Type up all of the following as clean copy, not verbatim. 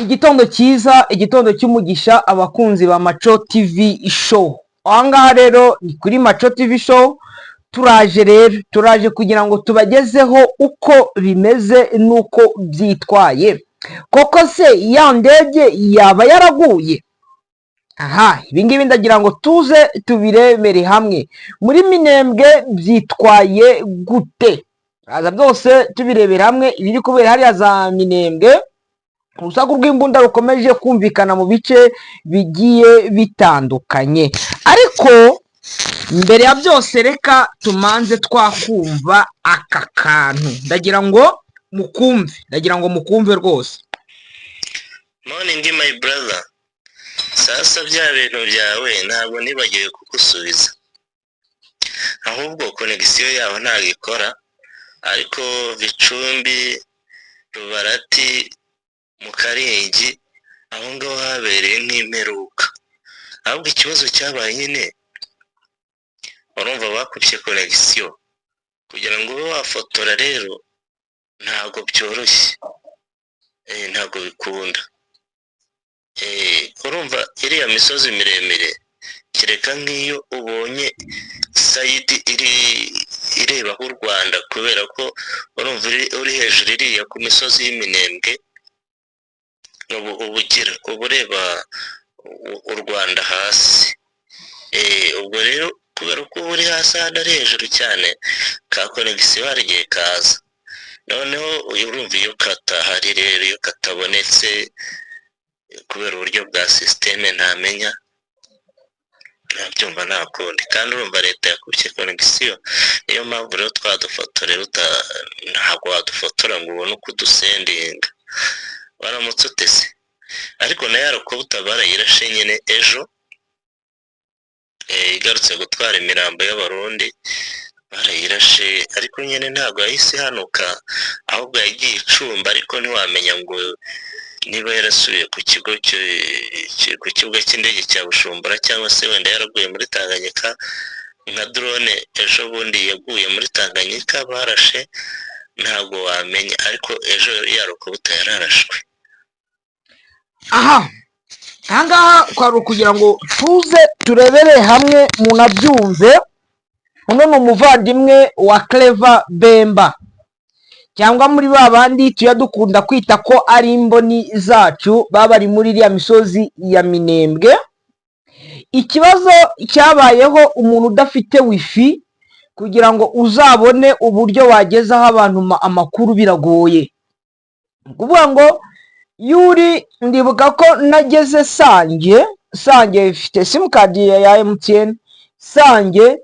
Igitondo cyiza, igitondo cy'umugisha, abakunzi ba Maco TV Show. Aha ngaha rero ni kuri Maco TV Show. Turaje rero, turaje kugira ngo tubagezeho uko bimeze n'uko byitwaye. Koko se ya ndege yaba yaraguye? Aha, ibingibi ndagira ngo tuze tubirebere hamwe. Muri Minembwe byitwaye gute? Aza byose tubirebera hamwe, ibiri kubera hariya za Minembwe. Urusaku rw'imbunda rukomeje kumvikana mu bice bigiye bitandukanye. Ariko mbere ya byose, reka tumanze twakumva aka kantu. Ndagira ngo mukumve, ndagira ngo mukumve rwose. Morning, my brother. Sasa bya bintu byawe ntabwo nibagiwe kugusubiza, ahubwo connexion yaho ntabwo ikora. Ariko Bicumbi, Rubarati, mu Karingi, aho ngaho habereye nk'imperuka. Ahubwo ikibazo cyabaye nyine, urumva bakubye connexion kugira ngo ube wafotora. Rero ntabwo byoroshye, ntabwo bikunda. Urumva iriya misozi miremire, kereka nk'iyo ubonye side iri irebaho u Rwanda, kubera ko urumva uri hejuru iriya ku misozi y'Iminembwe, ubu ubugira uba ureba u Rwanda hasi. Ubwo rero kubera ko uba uri hasi ahandi ari hejuru cyane, ka connexion hari igihe kaza. Noneho urumva iyo katahari rero, iyo katabonetse kubera uburyo bwa système, ntamenya, ntabyumva, nta kundi. Kandi urumva leta yakubye connexion, niyo mpamvu rero twadufoto rero ntabwo wadufotora ngo ubone uko udusendinga. Waramutse utese? Ariko nayo helicopter barayirashe nyine ejo, igarutse gutwara imirambo y'Abarundi barayirashe. Ariko nyine ntabwo yahise ihanuka, ahubwo yagiye icumba. Ariko ntiwamenya ngo niba yarasubiye ku kigo ku kibuga cy'indege cya Bujumbura, cyangwa se wenda yaraguye muri Tanganyika, nka drone ejo bundi yaguye muri Tanganyika barashe. Ntabwo wamenya, ariko ejo helicopter yararashwe. Aha ahangaha kwari ukugira ngo tuze turebere hamwe munabyumve. Uno ni umuvandimwe wa Clever Bemba, cyangwa muri ba bandi tujya dukunda kwita ko ari imboni zacu, baba bari muri iriya misozi ya Minembwe. Ikibazo cyabayeho, umuntu udafite wifi, kugira ngo uzabone uburyo wagezaho abantu amakuru biragoye. Ni ukuvuga ngo iyo uri, ndibuka ko nageze Sange. Sange ifite simukadi ya MTN. Sange,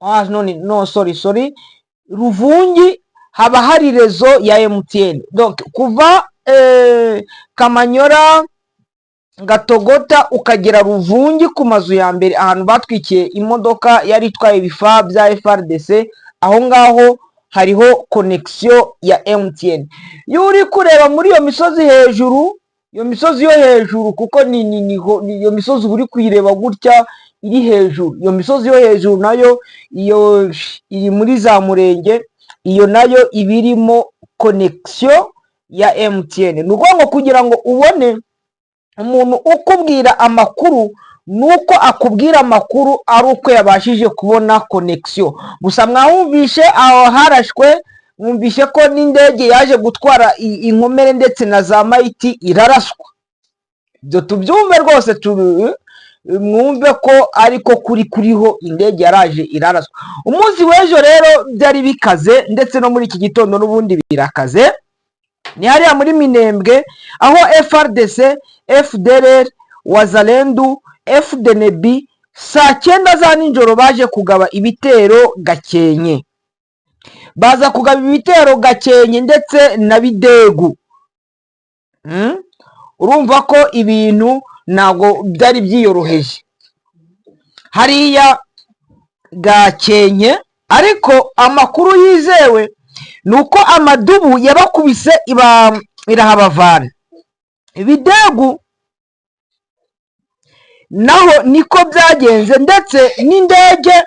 ah, no, no, sorry, sorry, Ruvungi haba hari réseau ya MTN. Donc kuva Kamanyora, Gatogota, ukagera Ruvungi ku mazu ya mbere, ahantu batwikiye imodoka yari itwaye ibifaa bya FARDC, aho ngaho hariho connexion ya MTN. Iyo uri kureba muri iyo misozi hejuru, iyo misozi yo hejuru, kuko ni iyo misozi uba uri kuyireba gutya iri hejuru, iyo misozi yo hejuru nayo iyo iri muri za Murenge, iyo nayo iba irimo connexion ya MTN. Ni ukuvuga ngo kugira ngo ubone umuntu ukubwira amakuru, ni uko akubwira amakuru ari uko yabashije kubona connexion. Gusa mwahumvishe aho harashwe, mwumvishe ko n'indege yaje gutwara inkomere ndetse na za mayiti iraraswa. Ibyo tubyumve rwose, mwumve ko ariko kuri kuriho indege yaraje iraraswa. Umunsi w'ejo rero byari bikaze, ndetse no muri iki gitondo n'ubundi birakaze. Ni hariya muri Minembwe, aho FARDC, FDLR, Wazalendu, FDNB saa 9 za nijoro baje kugaba ibitero Gakenke. Baza kugaba ibitero Gakenke ndetse na Bidegu. Urumva ko ibintu ntabwo byari byiyoroheje hariya Gakenke. Ariko amakuru yizewe ni uko amadubu yabakubise irahabavana. Bidegu naho niko byagenze, ndetse n'indege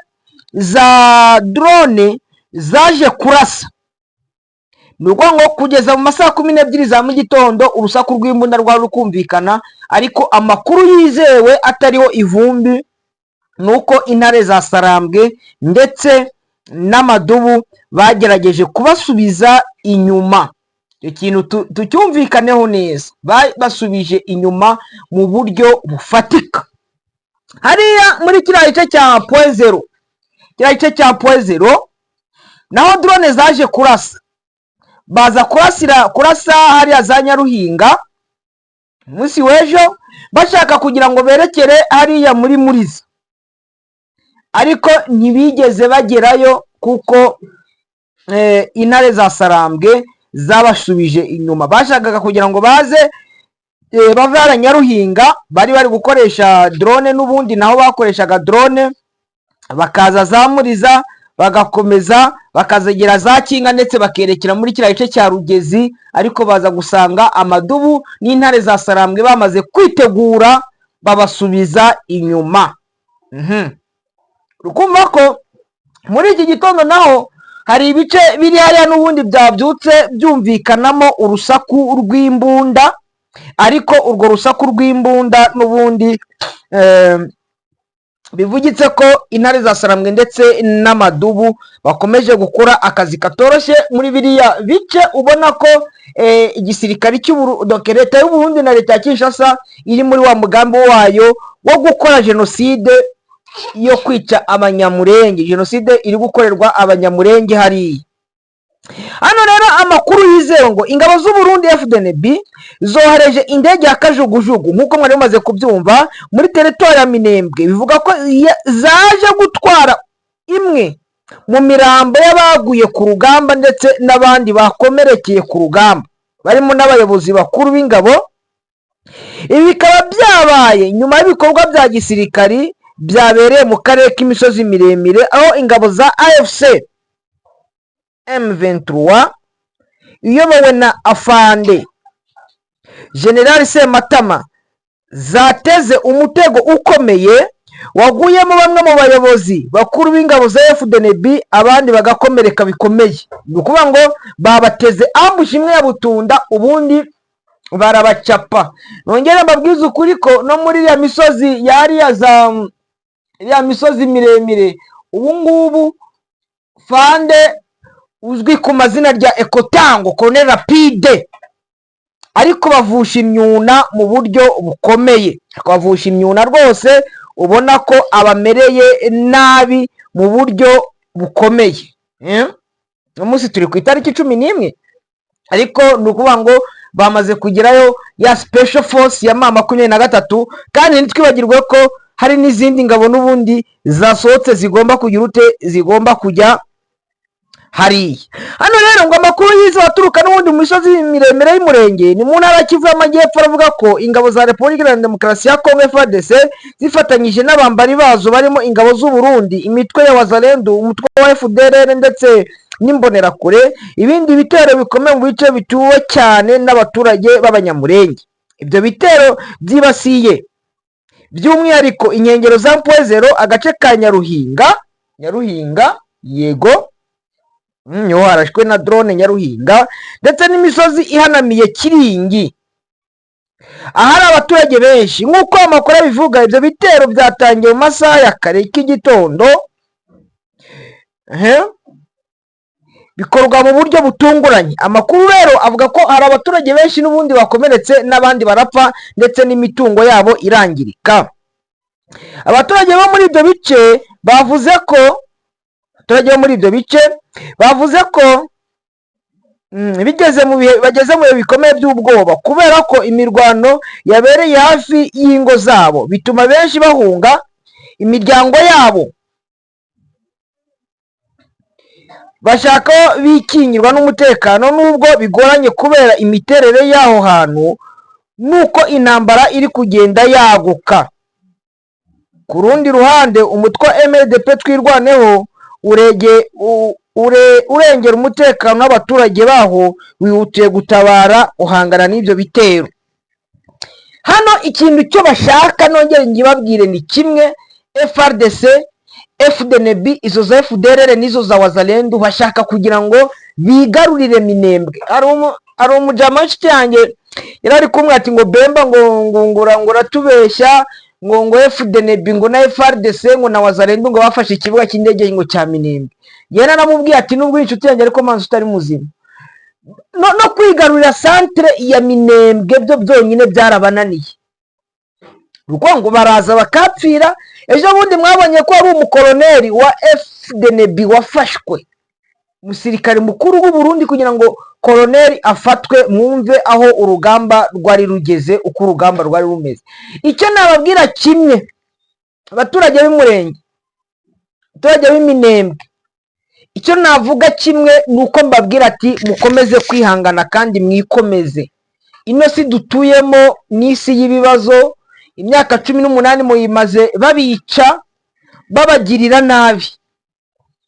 za drone zaje kurasa. Ni ukuvuga ngo kugeza mu masaha 12 za mu gitondo urusaku rw'imbunda rwari rukumvikana, ariko amakuru yizewe atariho ivumbi ni uko intare za Sarambwe ndetse n'amadubu bagerageje kubasubiza inyuma. Icyo kintu tucyumvikaneho neza, basubije inyuma mu buryo bufatika. Hariya muri kiriya gice cya Point Zéro, kiriya gice cya Point Zéro naho drone zaje kurasa, baza kurasira kurasa hariya za Nyaruhinga umunsi w'ejo, bashaka kugira ngo berekere hariya muri Muriza, ariko ntibigeze bagerayo kuko intare za Sarambwe zabasubije inyuma. Bashakaga kugira ngo baze bave hariya Nyaruhinga, bari bari gukoresha drone n'ubundi naho bakoreshaga drone, bakaza za Muriza, bagakomeza bakazegera za Kinga, ndetse bakerekera muri kiriya gice cya Rugezi, ariko baza gusanga amadubu n'intare za Sarambwe bamaze kwitegura, babasubiza inyuma. Ukumva ko muri iki gitondo naho hari ibice biri hariya n'ubundi byabyutse byumvikanamo urusaku rw'imbunda, ariko urwo rusaku rw'imbunda n'ubundi bivugitse ko intare za Sarambwe ndetse n'amadubu bakomeje gukora akazi katoroshye muri biriya bice. Ubona ko igisirikare cy'u, leta y'u Burundi na leta ya Kinshasa iri muri wa mugambi wayo wo gukora jenoside yo kwica Abanyamurenge, jenoside iri gukorerwa Abanyamurenge hariya. Hano rero amakuru yizewe ngo ingabo z'u Burundi FDNB zohereje indege ya kajugujugu, nk'uko mwari mumaze kubyumva, muri teritwari ya Minembwe. Bivuga ko zaje gutwara imwe mu mirambo y'abaguye ku rugamba ndetse n'abandi bakomerekeye ku rugamba, barimo n'abayobozi bakuru b'ingabo. Ibi bikaba byabaye nyuma y'ibikorwa bya gisirikari byabereye mu karere k'imisozi miremire, aho ingabo za AFC M23 iyobowe na Afande General Sematama zateze umutego ukomeye waguyemo bamwe mu bayobozi bakuru b'ingabo za FDNB, abandi bagakomereka bikomeye. Ni ukuvuga ngo babateze ambush imwe ya butunda, ubundi barabacapa. Nongere mbabwize ukuri ko no muri iriya misozi yariya za iriya misozi miremire, ubu ngubu fande uzwi ku mazina rya Ekotango Colonel Rapide ariko bavusha imyuna mu buryo bukomeye, bavusha imyuna rwose, ubona ko abamereye nabi mu buryo bukomeye. Uno munsi turi ku itariki 11, ariko ni ukuvuga ngo bamaze kugerayo ya special force ya M23, kandi ntitwibagirwe ko hari n'izindi ngabo n'ubundi zasohotse zigomba kugira ute, zigomba kujya hariya. Hano rero ngo amakuru yize aturuka n'ubundi mu misozi miremire y'Umurenge, ni mu ntara ya Kivu y'Amajyepfo, aravuga ko ingabo za Repubulika Iharanira Demokarasi ya Kongo FARDC zifatanyije n'abambari bazo barimo ingabo z'u Burundi, imitwe ya Wazalendo, umutwe wa FDLR ndetse n'Imbonerakure, ibindi bitero bikomeye mu bice bituwe cyane n'abaturage b'Abanyamurenge. Ibyo bitero byibasiye by'umwihariko inkengero za Point Zéro, agace ka Nyaruhinga, Nyaruhinga yego, niho harashwe na drone Nyaruhinga, ndetse n'imisozi ihanamiye Kiringi ahari abaturage benshi. Nk'uko amakuru abivuga, ibyo bitero byatangiye mu masaha ya kare k'igitondo, bikorwa mu buryo butunguranye. Amakuru rero avuga ko hari abaturage benshi n'ubundi bakomeretse n'abandi barapfa, ndetse n'imitungo yabo irangirika. Abaturage bo muri ibyo bice bavuze ko abaturage bo muri ibyo bice bavuze ko bigeze mu bihe bageze mu bihe bikomeye by'ubwoba, kubera ko imirwano yabereye hafi y'ingo zabo, bituma benshi bahunga imiryango yabo, bashaka aho bikingirwa n'umutekano, nubwo bigoranye kubera imiterere y'aho hantu n'uko intambara iri kugenda yaguka. Ku rundi ruhande, umutwe wa MRDP Twirwaneho urengera umutekano w'abaturage baho wihutiye gutabara, uhangana n'ibyo bitero. Hano ikintu cyo bashaka, nongere ngibabwire, ni kimwe: FARDC, FDNB, izo za FDLR n'izo za Wazalendo bashaka kugira ngo bigarurire Minembwe. Hari umujama w'inshuti yanjye yari ari kumwe ati ngo Bemba ngo uratubeshya, ngo FDNB ngo na FARDC ngo na Wazalendo ngo bafashe ikibuga cy'indege ngo cya Minembwe. Njyewe naramubwiye ati nubwo uri inshuti yanjye, ariko manzi utari muzima, no kwigarurira centre ya Minembwe byo byonyine byarabananiye. Ni ngo baraza bakapfira. Ejo bundi mwabonye ko hari umukoroneri wa FDNB wafashwe, umusirikare mukuru w'u Burundi. Kugira ngo koroneri afatwe, mwumve aho urugamba rwari rugeze, uko urugamba rwari rumeze. Icyo nababwira kimwe, abaturage b'umurenge, abaturage b'Iminembwe, icyo navuga kimwe ni uko mbabwira ati mukomeze kwihangana kandi mwikomeze. Ino si dutuyemo ni isi y'ibibazo. Imyaka 18 muyimaze babica, babagirira nabi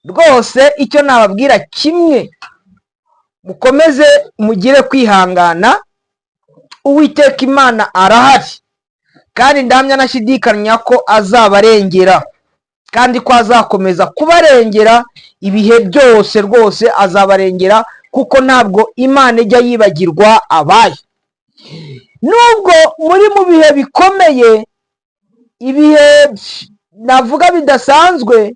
rwose. Icyo nababwira kimwe, mukomeze mugire kwihangana. Uwiteka Imana arahari, kandi ndahamya nashidikanya ko azabarengera, kandi ko azakomeza kubarengera ibihe byose. Rwose azabarengera, kuko ntabwo Imana ijya yibagirwa abayo. Nubwo muri mu bihe bikomeye, ibihe navuga bidasanzwe,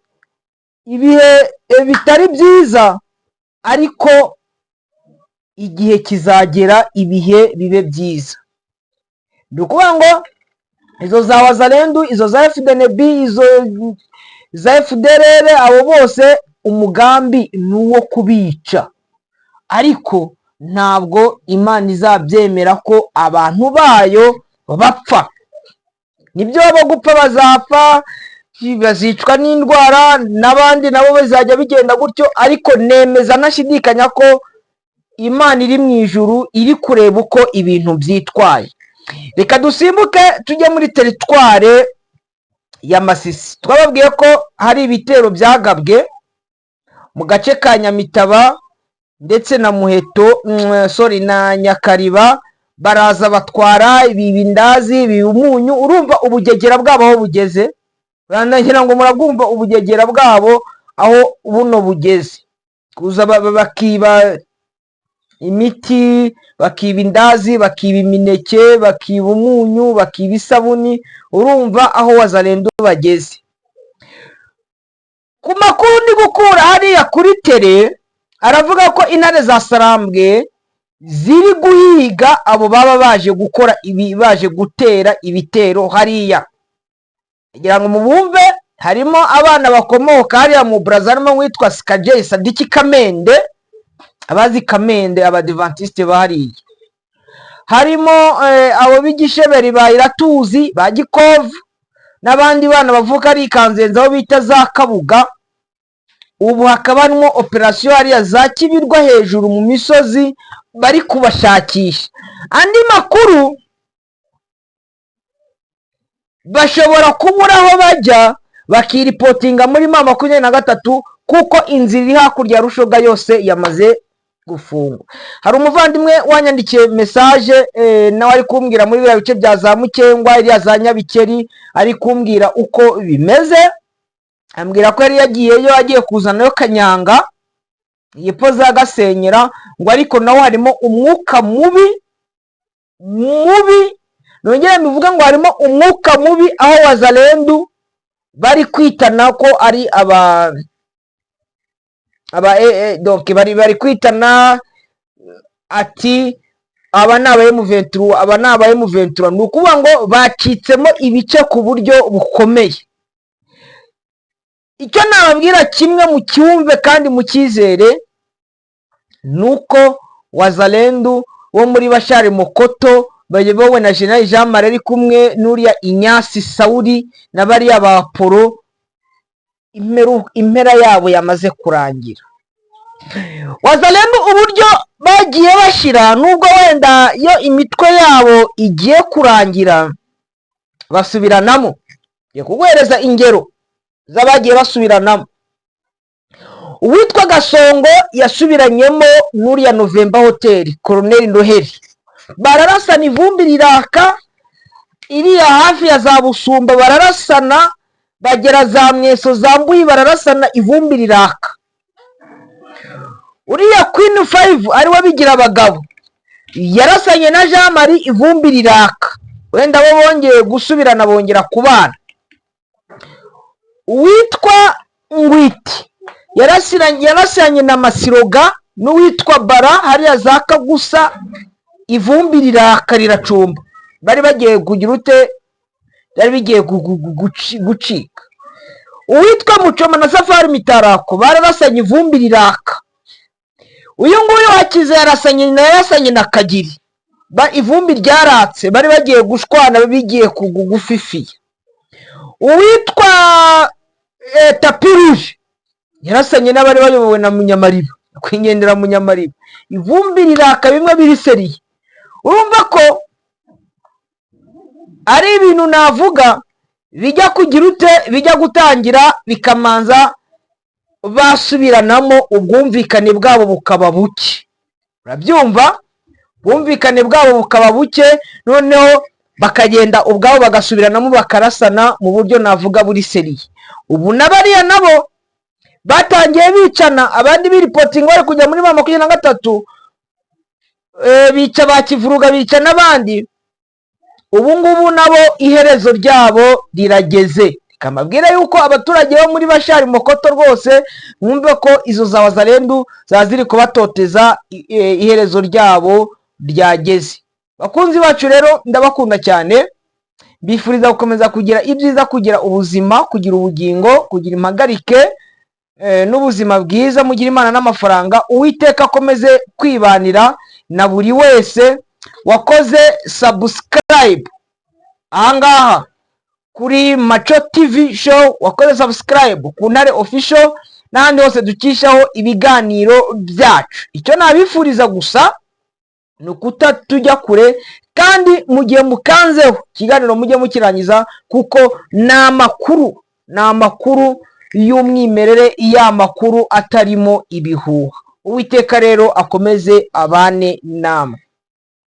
ibihe bitari byiza, ariko igihe kizagera ibihe bibe byiza. Ni ukuvuga ngo izo za Wazalendu, izo za FDNB, izo za FDLR, abo bose umugambi ni uwo kubica, ariko ntabwo Imana izabyemera ko abantu bayo bapfa. Nibyo, bo gupfa bazapfa, bazicwa n'indwara, n'abandi nabo bizajya bigenda gutyo, ariko nemeza ntashidikanya ko Imana iri mu ijuru iri kureba uko ibintu byitwaye. Reka dusimbuke tujye muri territoire ya Masisi. Twababwiye ko hari ibitero byagabwe mu gace ka Nyamitaba ndetse na Muheto, sorry, na Nyakariba. Baraza batwara ibi bindazi, ibi umunyu. Urumva ubugegera bwabo aho bugeze? Nagira ngo murabwumva ubugegera bwabo aho buno bugeze, kuza bakiba imiti, bakiba indazi, bakiba imineke, bakiba umunyu, bakiba isabuni. Urumva aho Wazalendo bageze. Ku makuru ndi gukura hariya kuri terrain, aravuga ko intare za Sarambwe ziri guhiga abo baba baje gukora ibi, baje gutera ibitero hariya. Kugira ngo mubumve, harimo abana bakomoka hariya mu Buraza, harimo uwitwa Sikajeyi Sadiki Kamende, abazi Kamende, abadivantisite bahariya. Harimo abo b'Igisheberi ba Iratuzi, ba Gikovu, n'abandi bana bavuka ari Ikanzenze aho bita za Kabuga. Ubu hakaba harimo operasiyo hariya za Kibirwa hejuru mu misozi, bari kubashakisha. Andi makuru, bashobora kubura aho bajya bakiripotinga muri M23, kuko inzira iri hakurya ya Rushoga yose yamaze gufungwa. Hari umuvandimwe wanyandikiye message, nawe ari kumbwira muri biriya bice bya za Mukengwa, iriya za Nyabikeri, ari kumbwira uko bimeze. Ambwira ko yari yagiyeyo agiye kuzanayo kanyanga yepfo za Gasenyera, ngo ariko naho harimo umwuka mubi mubi. Nongere mbivuge ngo harimo umwuka mubi, aho Wazalendu bari kwitana ko ari aba donc bari kwitana ati aba ni aba M23, aba ni aba M23. Ni ukuvuga ngo bacitsemo ibice ku buryo bukomeye. Icyo nababwira kimwe, mu cyumve kandi mu cyizere, ni uko Wazalendu wo muri Bashari Mokoto bayobowe na General Jean Marie ari kumwe n'uriya Inyasi Sauri na bariya ba Poro, impera yabo yamaze kurangira. Wazalendu uburyo bagiye bashyira, nubwo wenda iyo imitwe yabo igiye kurangira basubiranamo. Ngiye kuguhereza ingero z'abagiye basubiranamo. Uwitwa Gasongo yasubiranyemo n'uriya Novemba Hoteli, Koroneli Noheli, bararasana, ivumbi riraka iriya hafi ya za Busumba. Bararasana bagera za Mweso, za Mbuyi, bararasana, ivumbi riraka. Uriya Queen Five ariwe bigira abagabo yarasanye na Jean Marie, ivumbi riraka. Wenda bo bongeye gusubirana, bongera kubana. Uwitwa Ngwiti yarasiranye na Masiroga n'uwitwa Bara hariya za Kagusa, ivumbi riraka, riracumba. Bari bagiye kugira ute? Byari bigiye gucika. Uwitwa Mucoma na Safari Mitarako bararasanye, ivumbi riraka. Uyu nguyu Hakiza yarasanye na Kagiri, ivumbi ryaratse, bari bagiye gushwana, bigiye gufifiya. Uwitwa Tapi Rouge yarasanye n'abari bayobowe na Munyamariba, nyakwigendera Munyamariba, ivumbi riraka bimwe biri sérieux. Urumva ko ari ibintu navuga bijya kugira ute, bijya gutangira bikamanza basubiranamo, ubwumvikane bwabo bukaba buke. Urabyumva? Ubwumvikane bwabo bukaba buke, noneho bakagenda ubwabo bagasubiranamo, bakarasana mu buryo navuga buri sérieux. Ubu na bariya nabo batangiye bicana, abandi biripotinga bari kujya muri M23, bica ba Kivuruga, bica n'abandi. Ubu ngubu nabo iherezo ryabo rirageze. Reka mbabwire yuko abaturage bo muri Bashari Mokoto rwose mwumve ko izo za Wazalendu zaba ziri kubatoteza, iherezo ryabo ryageze. Bakunzi bacu rero, ndabakunda cyane, mbifuriza gukomeza kugira ibyiza, kugira ubuzima, kugira ubugingo, kugira impagarike n'ubuzima bwiza, mugira Imana n'amafaranga. Uwiteka akomeze kwibanira na buri wese wakoze subscribe ahangaha kuri Maco TV Show, wakoze subscribe ku Ntare Official n'ahandi hose ducishaho ibiganiro byacu. Icyo nabifuriza gusa ni ukutatujya kure, kandi mu gihe mukanzeho ikiganiro mujye mukirangiza, kuko ni amakuru y'umwimerere, y'amakuru atarimo ibihuha. Uwiteka rero akomeze abane namwe.